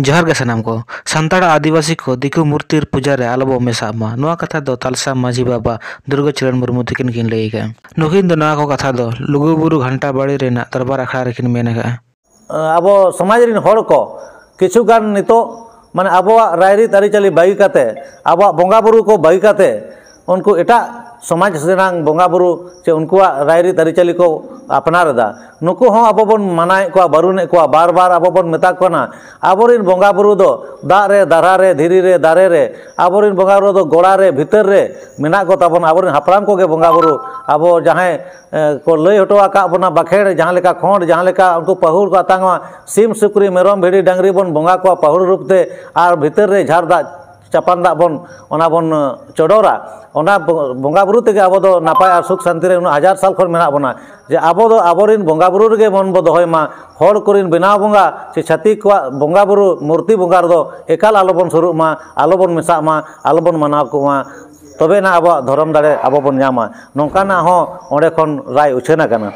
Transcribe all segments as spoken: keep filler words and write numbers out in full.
ᱡᱚᱦᱟᱨ ᱜᱮ ᱥᱟᱱᱟᱢ ᱠᱚ᱾ ᱥᱟᱱᱛᱟᱲ ᱟᱹᱫᱤᱵᱟᱹᱥᱤ ᱠᱚ ᱫᱤᱠᱩ ᱢᱩᱨᱛᱤ ᱯᱩᱡᱟ ᱨᱮ ᱟᱞᱚᱵᱚ ᱢᱮᱥᱟᱜ ᱢᱟ, ᱱᱚᱣᱟ ᱠᱟᱛᱷᱟ ᱫᱚ ᱛᱟᱞᱥᱟ ᱢᱟᱹᱡᱷᱤ ᱵᱟᱵᱟ ᱫᱩᱨᱜᱟᱹ ᱪᱚᱨᱚᱱ ᱢᱩᱨᱢᱩ ᱛᱟᱹᱠᱤᱱ ᱠᱤᱱ ᱞᱟᱹᱭ ᱟᱠᱟᱫᱼᱟ᱾ ᱱᱩᱠᱤᱱ ᱫᱚ ᱱᱚᱣᱟ ᱠᱚ ᱠᱟᱛᱷᱟ ᱫᱚ ᱞᱩᱜᱩᱵᱩᱨᱩ ᱜᱷᱟᱱᱴᱟ ᱵᱟᱲᱤ ᱨᱮᱱᱟᱜ ᱫᱚᱨᱵᱟᱨ ᱟᱠᱷᱲᱟ ᱨᱮᱠᱤᱱ ᱢᱮᱱ ᱟᱠᱟᱫᱼᱟ᱾ ᱟᱵᱚ ᱥᱚᱢᱟᱡᱽ ᱨᱤᱱ ᱦᱚᱲ ᱠᱚ ᱠᱤᱪᱷᱩ ᱜᱟᱱ ᱱᱤᱛᱚᱜ ᱢᱟᱱᱮ ᱟᱵᱚᱣᱟᱜ ᱨᱟᱭᱨᱤᱛ ᱟᱹᱨᱤᱪᱟᱹᱞᱤ ᱵᱟᱹᱜᱤ ᱠᱟᱛᱮ, ᱟᱵᱚᱣᱟᱜ ᱵᱚᱸᱜᱟ ᱵᱩᱨᱩ ᱠᱚ ᱵᱟᱹᱜᱤ ᱠᱟᱛᱮ ᱩᱱᱠᱩ ᱮᱴᱟᱜ ᱥᱚᱢᱟᱡᱽ ᱨᱮᱱᱟᱜ ᱵᱚᱸᱜᱟ ᱵᱩᱨᱩ ᱪᱮ ᱩᱱᱠᱩᱣᱟᱜ ᱨᱟᱭᱨᱤᱛ ᱟᱹᱨᱤᱪᱟᱹᱞᱤ ᱠᱚ ᱟᱯᱱᱟᱨ ᱮᱫᱟ᱾ ᱱᱩᱠᱩ ᱦᱚᱸ ᱟᱵᱚ ᱵᱚᱱ ᱢᱟᱱᱟᱭᱮᱫ ᱠᱚᱣᱟ, ᱵᱟᱹᱨᱩᱱᱮᱫ ᱠᱚᱣᱟ, ᱵᱟᱨ ᱵᱟᱨ ᱟᱵᱚ ᱵᱚᱱ ᱢᱮᱛᱟ ᱠᱚ ᱠᱟᱱᱟ᱾ ᱟᱵᱚᱨᱤᱱ ᱵᱚᱸᱜᱟ ᱵᱩᱨᱩ ᱫᱚ ᱫᱟᱜ ᱨᱮ, ᱫᱟᱨᱟ ᱨᱮ, ᱫᱷᱤᱨᱤ ᱨᱮ, ᱫᱟᱨᱮ ᱨᱮ, ᱟᱵᱚᱨᱤᱱ ᱵᱚᱸᱜᱟ ᱵᱩᱨᱩ ᱫᱚ ᱜᱚᱲᱟ ᱨᱮ, ᱵᱷᱤᱛᱟᱹᱨ ᱨᱮ ᱢᱮᱱᱟᱜ ᱠᱚ ᱛᱟᱵᱚᱱᱟ᱾ ᱟᱵᱚᱨᱤᱱ ᱦᱟᱯᱲᱟᱢ ᱠᱚᱜᱮ ᱵᱚᱸᱜᱟ ᱵᱩᱨᱩ ᱟᱵᱚ ᱡᱟᱦᱟᱸᱭ ᱮ, ᱠᱚ ᱞᱟᱹᱭ ᱦᱚᱴᱚ ᱟᱠᱟᱫ ᱵᱚᱱᱟ ᱵᱟᱠᱷᱮᱲ, ᱡᱟᱦᱟᱸ ᱞᱮᱠᱟ ᱠᱷᱚᱸᱰ, ᱡᱟᱦᱟᱸ ᱞᱮᱠᱟ ᱩᱱᱠᱩ ᱯᱟᱹᱦᱩᱲ ᱠᱚ ᱟᱛᱟᱝᱚᱜᱼᱟ, ᱥᱤᱢ ᱥᱩᱠᱨᱤ ᱢᱮᱨᱚᱢ ᱵᱷᱤᱰᱤ ᱰᱟᱝᱨᱤ ᱵᱚᱱ ᱵᱚᱸᱜᱟ ᱠᱚᱣᱟ ᱯᱟᱹᱦᱩᱲ ᱨᱩᱯ ᱛᱮ, ᱟᱨ ᱵᱷᱤᱛᱟᱹᱨ ᱨᱮ ᱡᱷᱟᱨ ᱫᱟᱜ ᱪᱟᱯᱟᱱ ᱫᱟᱜ ᱵᱚᱱ ᱚᱱᱟ ᱵᱚᱱ ᱮ, ᱪᱚᱰᱚᱨᱟ᱾ ᱚᱱᱟ ᱵᱚ- ᱵᱚᱸᱜᱟ ᱵᱩᱨᱩ ᱛᱮᱜᱮ ᱟᱵᱚ ᱫᱚ ᱱᱟᱯᱟᱭ ᱟᱨ ᱥᱩᱠ ᱥᱟᱱᱛᱤ ᱨᱮ ᱩᱱᱟᱹᱜ ᱦᱟᱡᱟᱨ ᱥᱟᱞ ᱠᱷᱚᱱ ᱢᱮᱱᱟᱜ ᱵᱚᱱᱟ, ᱡᱮ ᱟᱵᱚ ᱫᱚ ᱟᱵᱚᱨᱤᱱ ᱵᱚᱸᱜᱟ ᱵᱩᱨᱩ ᱨᱮᱜᱮ ᱢᱚᱱ ᱵᱚ ᱫᱚᱦᱚᱭ ᱢᱟ᱾ ᱦᱚᱲ ᱠᱚᱨᱮᱱ ᱵᱮᱱᱟᱣ ᱵᱚᱸᱜᱟ ᱥᱮ ᱪᱷᱟᱹᱛᱤᱠ ᱠᱚᱣᱟᱜ ᱵᱚᱸᱜᱟ ᱵᱩᱨᱩ ᱢᱩᱨᱛᱤ ᱵᱚᱸᱜᱟ ᱨᱮᱫᱚ ᱮᱠᱟᱞ ᱟᱞᱚᱵᱚᱱ ᱥᱩᱨᱩᱜ ᱢᱟ, ᱟᱞᱚᱵᱚᱱ ᱢᱮᱥᱟᱜ ᱢᱟ, ᱟᱞᱚᱵᱚᱱ ᱢᱟᱱᱟᱣ ᱠᱚᱢᱟ᱾ ᱛᱚᱵᱮ ᱮᱱᱟ ᱟᱵᱚᱣᱟᱜ ᱫᱷᱚᱨᱚᱢ ᱫᱟᱲᱮ ᱟᱵᱚ ᱵᱚᱱ ᱧᱟᱢᱟ, ᱱᱚᱝᱠᱟᱱᱟᱜ ᱦᱚᱸ ᱚᱸᱰᱮ ᱠᱷᱚᱱ ᱨᱟᱭ ᱩᱪᱷᱟᱹᱱ ᱟᱠᱟᱱᱟ᱾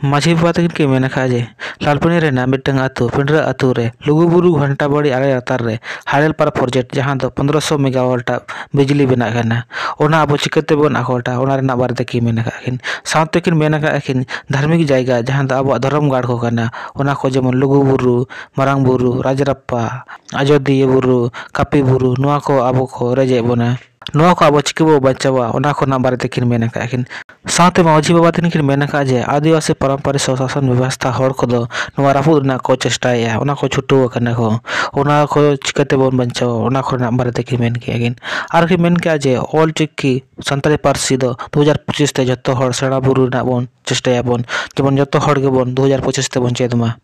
ᱢᱟᱹᱡᱷᱤ ᱵᱟᱵᱟ ᱛᱟᱹᱠᱤᱱ ᱠᱤᱱ ᱢᱮᱱ ᱟᱠᱟᱫᱼᱟ ᱡᱮ ᱞᱟᱞᱯᱟᱹᱱᱤ ᱨᱮᱱᱟᱜ ᱢᱤᱫᱴᱟᱝ ᱟᱹᱛᱩ ᱯᱤᱸᱰᱨᱟᱹ ᱟᱹᱛᱩ ᱨᱮ ᱞᱩᱜᱩᱵᱩᱨᱩ ᱜᱷᱟᱱᱴᱟ ᱵᱟᱲᱤ ᱟᱲᱮ ᱞᱟᱛᱟᱨ ᱨᱮ ᱦᱟᱲᱮᱞ ᱯᱟᱨ ᱯᱨᱚᱡᱮᱠᱴ, ᱡᱟᱦᱟᱸ ᱫᱚ ᱯᱚᱱᱫᱽᱨᱚᱥᱚ ᱢᱮᱜᱟᱣᱟᱴ ᱵᱤᱡᱽᱞᱤ ᱵᱮᱱᱟᱜ ᱠᱟᱱᱟ, ᱚᱱᱟ ᱟᱵᱚ ᱪᱤᱠᱟᱹ ᱛᱮᱵᱚᱱ ᱟᱠᱚᱴᱟ, ᱚᱱᱟ ᱨᱮᱱᱟᱜ ᱵᱟᱨᱮ ᱛᱮᱠᱤᱱ ᱢᱮᱱ ᱟᱠᱟᱫ ᱠᱤᱱ᱾ ᱥᱟᱶᱛᱮ ᱠᱤᱱ ᱢᱮᱱ ᱟᱠᱟᱫ ᱠᱤᱱ ᱫᱷᱟᱨᱢᱤᱠ ᱡᱟᱭᱜᱟ ᱡᱟᱦᱟᱸ ᱫᱚ ᱟᱵᱚᱣᱟᱜ ᱫᱷᱚᱨᱚᱢ ᱜᱟᱲ ᱠᱚ ᱠᱟᱱᱟ, ᱚᱱᱟ ᱠᱚ ᱡᱮᱢᱚᱱ ᱞᱩᱜᱩᱵᱩᱨᱩ, ᱢᱟᱨᱟᱝ ᱵᱩᱨᱩ, ᱨᱟᱡᱽᱨᱟᱯᱯᱟ, ᱟᱡᱚᱫᱤᱭᱟᱹ ᱵᱩᱨᱩ, ᱠᱟᱹᱯᱤ ᱵᱩᱨᱩ, ᱱᱚᱣᱟ ᱠᱚ ᱟᱵᱚ ᱠᱚ ᱨᱮᱡᱮᱫ ᱵᱚᱱᱟ᱾ ᱱᱚᱣᱟ ᱠᱚ ᱟᱵᱚ ᱪᱤᱠᱟᱹ ᱵᱚ ᱵᱟᱧᱪᱟᱣᱟ, ᱚᱱᱟ ᱠᱚᱨᱮᱱᱟᱜ ᱵᱟᱨᱮ ᱛᱮᱠᱤᱱ ᱢᱮᱱ ᱟᱠᱟᱫ ᱠᱤᱱ᱾ ᱥᱟᱶᱛᱮ ᱢᱟᱹᱡᱷᱤ ᱵᱟᱵᱟ ᱛᱟᱹᱠᱤᱱ ᱠᱤᱱ ᱢᱮᱱ ᱟᱠᱟᱫ ᱡᱮ ᱟᱹᱫᱤᱵᱟᱹᱥᱤ ᱯᱟᱨᱚᱢᱯᱚᱨᱤᱠ ᱥᱚᱥᱟᱥᱚᱱ ᱵᱮᱵᱚᱥᱛᱷᱟ ᱦᱚᱲ ᱠᱚᱫᱚ ᱱᱚᱣᱟ ᱨᱟᱹᱯᱩᱫ ᱨᱮᱱᱟᱜ ᱠᱚ ᱪᱮᱥᱴᱟᱭᱮᱫᱼᱟ, ᱚᱱᱟ ᱠᱚ ᱪᱷᱩᱴᱟᱹᱣ ᱟᱠᱟᱱᱟ ᱠᱚ, ᱚᱱᱟ ᱠᱚ ᱪᱤᱠᱟᱹ ᱛᱮᱵᱚᱱ ᱵᱟᱧᱪᱟᱣᱟ, ᱚᱱᱟ ᱠᱚᱨᱮᱱᱟᱜ ᱵᱟᱨᱮ ᱛᱮᱠᱤᱱ ᱢᱮᱱ ᱠᱮᱫᱼᱟ ᱠᱤᱱ᱾ ᱟᱨ ᱠᱤᱱ ᱢᱮᱱ ᱠᱮᱫᱼᱟ ᱡᱮ ᱚᱞ ᱪᱤᱠᱤ ᱥᱟᱱᱛᱟᱲᱤ ᱯᱟᱹᱨᱥᱤ ᱫᱚ ᱫᱩ ᱦᱟᱡᱟᱨ ᱯᱚᱸᱪᱤᱥ ᱛᱮ ᱡᱚᱛᱚ ᱦᱚᱲ ᱥᱮᱬᱟ ᱵᱩᱨᱩ ᱨᱮᱱᱟᱜ ᱵᱚᱱ ᱪᱮᱥᱴᱟᱭᱟᱵᱚᱱ, ᱡᱮᱢᱚᱱ ᱡᱚᱛᱚ ᱦᱚᱲ ᱜᱮᱵᱚᱱ ᱫᱩ ᱦᱟᱡᱟᱨ ᱯᱚᱸᱪᱤᱥ ᱛᱮᱵᱚᱱ ᱪᱮᱫ ᱢᱟ᱾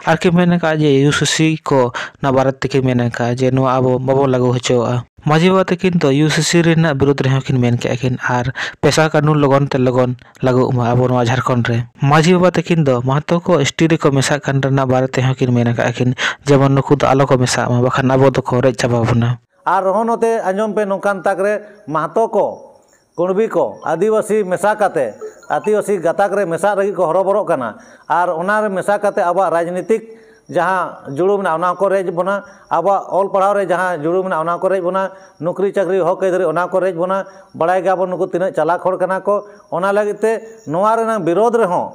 ᱟᱨ ᱠᱤᱱ ᱢᱮᱱ ᱟᱠᱟᱫᱼᱟ ᱡᱮ ᱤᱭᱩ ᱥᱤ ᱥᱤ ᱠᱚ ᱚᱱᱟ ᱵᱟᱨᱮ ᱛᱮᱠᱤᱱ ᱢᱮᱱ ᱟᱠᱟᱫᱼᱟ ᱡᱮ ᱱᱚᱣᱟ ᱟᱵᱚ ᱵᱟᱵᱚ ᱞᱟᱹᱜᱩ ᱦᱚᱪᱚᱣᱟᱜᱼᱟ᱾ ᱢᱟᱹᱡᱷᱤ ᱵᱟᱵᱟ ᱛᱟᱹᱠᱤᱱ ᱫᱚ ᱤᱭᱩ ᱥᱤ ᱥᱤ ᱨᱮᱱᱟᱜ ᱵᱤᱨᱩᱫᱽ ᱨᱮᱦᱚᱸ ᱠᱤᱱ ᱢᱮᱱ ᱠᱮᱫᱼᱟ ᱠᱤᱱ ᱟᱨ ᱯᱮᱥᱟ ᱠᱟᱹᱱᱩᱱ ᱞᱚᱜᱚᱱ ᱛᱮ ᱞᱚᱜᱚᱱ ᱞᱟᱹᱜᱩᱜ ᱢᱟ ᱟᱵᱚ ᱱᱚᱣᱟ ᱡᱷᱟᱲᱠᱷᱚᱸᱰ ᱨᱮ᱾ ᱢᱟᱹᱡᱷᱤ ᱵᱟᱵᱟ ᱛᱟᱹᱠᱤᱱ ᱫᱚ ᱢᱟᱦᱟᱛᱚ ᱠᱚ ᱮᱥ ᱴᱤ ᱨᱮᱠᱚ ᱢᱮᱥᱟᱜ ᱠᱟᱱ ᱨᱮᱱᱟᱜ ᱵᱟᱨᱮ ᱛᱮᱦᱚᱸ ᱠᱤᱱ ᱢᱮᱱ ᱟᱠᱟᱫᱼᱟ ᱠᱤᱱ, ᱡᱮᱢᱚᱱ ᱱᱩᱠᱩ ᱫᱚ ᱟᱞᱚ ᱠᱚ ᱢᱮᱥᱟᱜ ᱢᱟ, ᱵᱟᱠᱷᱟᱱ ᱟᱵᱚ ᱫᱚᱠᱚ ᱨᱮᱡ ᱪᱟᱵᱟ ᱵᱚᱱᱟ᱾ ᱟᱨ ᱦᱚᱸ ᱱᱚᱛᱮ ᱟᱸᱡᱚᱢ ᱯᱮ, ᱱᱚᱝᱠᱟᱱ ᱛᱟᱠ ᱨᱮ ᱢᱟᱦᱟᱛᱚ ᱠᱚ, ᱠᱩᱬᱵᱤ ᱠᱚ, ᱟᱹᱫᱤᱵᱟᱹᱥᱤ ᱢᱮᱥᱟ ᱠᱟᱛᱮ, ᱟᱹᱫᱤᱵᱟᱹᱥᱤ ᱜᱟᱛᱟᱠ ᱨᱮ ᱢᱮᱥᱟᱜ ᱞᱟᱹᱜᱤᱫ ᱠᱚ ᱦᱚᱨᱚᱵᱚᱨᱚᱜ ᱠᱟᱱᱟ᱾ ᱟᱨ ᱚᱱᱟ ᱨᱮ ᱢᱮᱥᱟ ᱠᱟᱛᱮ ᱟᱵᱚᱣᱟᱜ ᱨᱟᱡᱽᱱᱤᱛᱤᱠ ᱡᱟᱦᱟᱸ ᱡᱩᱲᱩ ᱢᱮᱱᱟᱜᱼᱟ, ᱚᱱᱟ ᱠᱚ ᱨᱮᱡ ᱵᱚᱱᱟ᱾ ᱟᱵᱚᱣᱟᱜ ᱚᱞ ᱯᱟᱲᱦᱟᱣ ᱨᱮ ᱡᱟᱦᱟᱸ ᱡᱩᱲᱩ ᱢᱮᱱᱟᱜᱼᱟ, ᱚᱱᱟ ᱠᱚ ᱨᱮᱡ ᱵᱚᱱᱟ᱾ ᱱᱚᱠᱨᱤ ᱪᱟᱹᱠᱨᱤ ᱦᱚᱠ ᱟᱹᱭᱫᱟᱹᱨᱤ, ᱚᱱᱟ ᱠᱚ ᱨᱮᱡ ᱵᱚᱱᱟ᱾ ᱵᱟᱲᱟᱭ ᱜᱮᱭᱟᱵᱚᱱ ᱱᱩᱠᱩ ᱛᱤᱱᱟᱹᱜ ᱪᱟᱞᱟᱠ ᱦᱚᱲ ᱠᱟᱱᱟ ᱠᱚ᱾ ᱚᱱᱟ ᱞᱟᱹᱜᱤᱫ ᱛᱮ ᱱᱚᱣᱟ ᱨᱮᱱᱟᱜ ᱵᱤᱨᱳᱫᱷ ᱨᱮᱦᱚᱸ